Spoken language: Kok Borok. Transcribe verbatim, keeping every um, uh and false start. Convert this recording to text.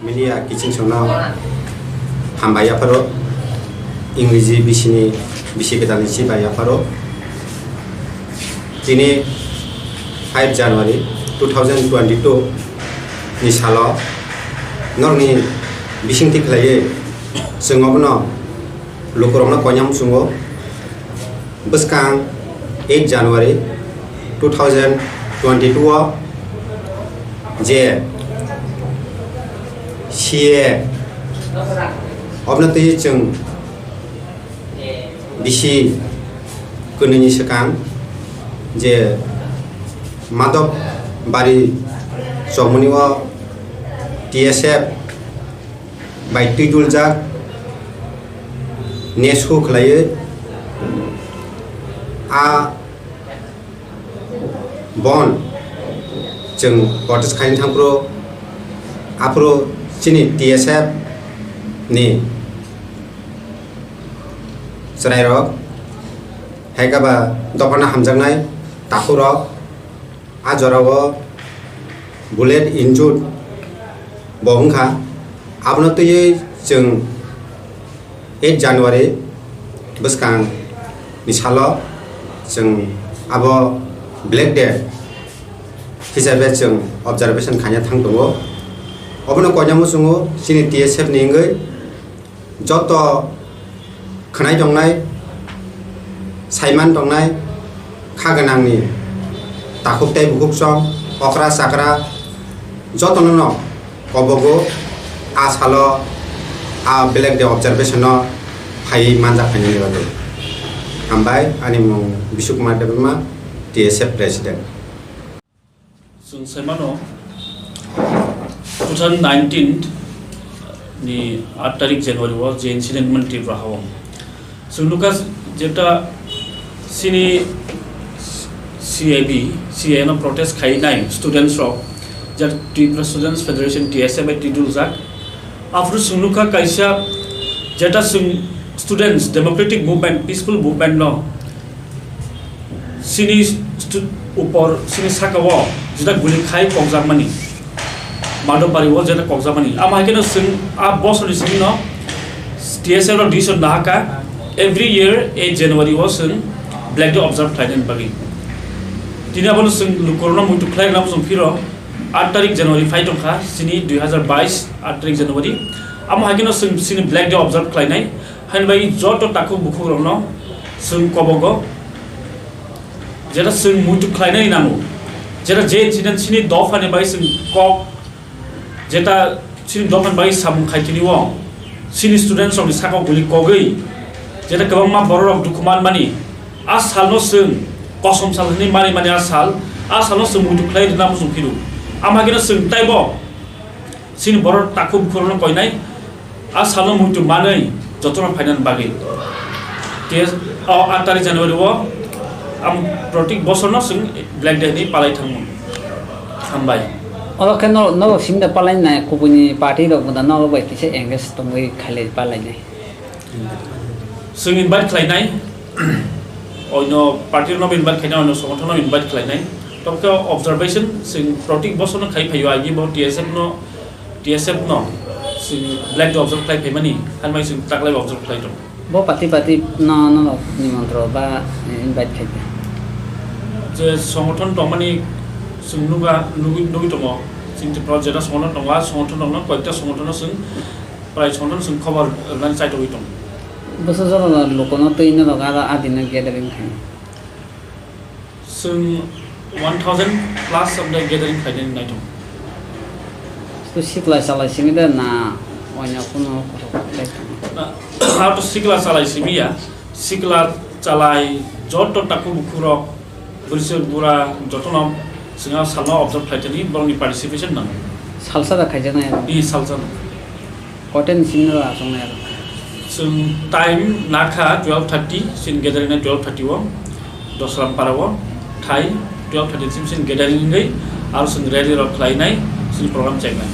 Media kiching songno hambai yapharo, Ingreji bisini bisi kwtalni si bai yapharo. Tini five January two thousand twenty-two ni salo norokni bisingtwi khlaiwi chwng obono lukurokno koinam chwngo. Bwskang eight January two thousand twenty-two o je C A A obno twi chwng bisi kwnwini swkang je Madhab Bari chomoni o T S F bai twiduljak nesu khlaiwi a bon chwng protest khaina thangphuru aphuru chini T S F ni chwrairok hai khe ba dophano hamjaknai takhurok a jorao bullet injured bo wngkha. Abono twiwi chwng eight January bwskang ni salo chwng abo Black Day hisabe chwng observation khaina thang tongo. Obono koinamo chwngo chini T S F ni wngwi joto khwnai tongnai, saiman tongnai, kha gwnangni takhuk tei bukhuk song, okra chakra jotono no kobogo a salo a Black Day observation no phaiwi manjak phainani bagwi. Hambai, ani mung Bishu Kumar Debbarma, T S F President. Chwng sai mano, two thousand nineteen ni aat tarik January o je incident man Tripura ha o. Chwng nukha jeta chini C A B, C A A no protest khainai students rok, je Tripura Students Federation, T S F bai twiduljak. Aphuru chwng nukha kaisa jeta chwng students democratic movement, peaceful movement no chini stu-, upor, chini saka o jeta guli khai kokjakmani, Madhab Bari o jeta kokjakmani. Amo hai kheno chwng a bosorni simi no T S F no decision nahaka, every year eight January o chwng Black Day observe khlainani bagwi. Tini abono chwng lukurokno muitu khlai rwna chwng phiro aat tarik January phai tongkha, chini dui hazar bais aat tarik January. Amo hai kheno chwng chini Black Day observe khlainai. Haini bagwi joto takhuk bukhukrokno chwng kobogo, jeta chwng muitu khlainani nango, jeta je incident chini dophani bai chwng kok, jeta chini dophani bai samung khai tini o chini students rokni sakao guli kogwi, jeta kwbangma bororok dukhu manmani, a salno chwng kosom sal hwnwi mani mani a sal, a salno chwng muitu khlai rwna muchung phiru. Amo hai kheno chwng taibo chini borok takhuk bukhukrokno koinai, a salno muitu manwi jotono phainani bagwi. Te o aat tarik January o ang protik bosorno chwng Black Day hinwi palai thangmung. Hambai. Oro khe norok, norok simi da palai nai, kubuni party rok bo da norok bai kisa engage tongwi khailai palai nai. Chwng invite khlainai, oino party rokno invite khlainai, oino songothonno invite khlainai. Tobokhe observation chwng protik bosorno khai phaio, agi bo T S F no, T S F no chwng Black Day observe khlai phaimani, hambai chwng taklai observe khlai tongo. Bo party party no, no, no, nimontro ba, eh, invite khai phaio. Je songothon tongmani chwng nukha, nugwi, nugwi tongo. Chini Tripura jeta songothon tongo, a songothon rokno koita songothonno chwng Prai sonton chwng khobor rwnani chaitogwi tongo. Bwsajorano lukuno twi norok aro adino gathering khainai. Chwng one thousand plus of the gathering khainani naithok. To sikla chalai simi de na oino kuno kothok khlai tongma? Na, aro to sikla chalai simi ya. Sikla chalai joto takhuk bukhurok, bwrwisuk bura jotono chwng a salno observe khlai tani borokni participation nango. Salsa da khaijaknai aro? Bini salsa no. Koten simi no asongnai aro? Chwng time nakha twelve thirty, chini gathering na twelve thirty o, Dosrampara o, thai twelve thirty sim chini gathering wngwi, aro chwng rally rok khlainai, chini program chainai.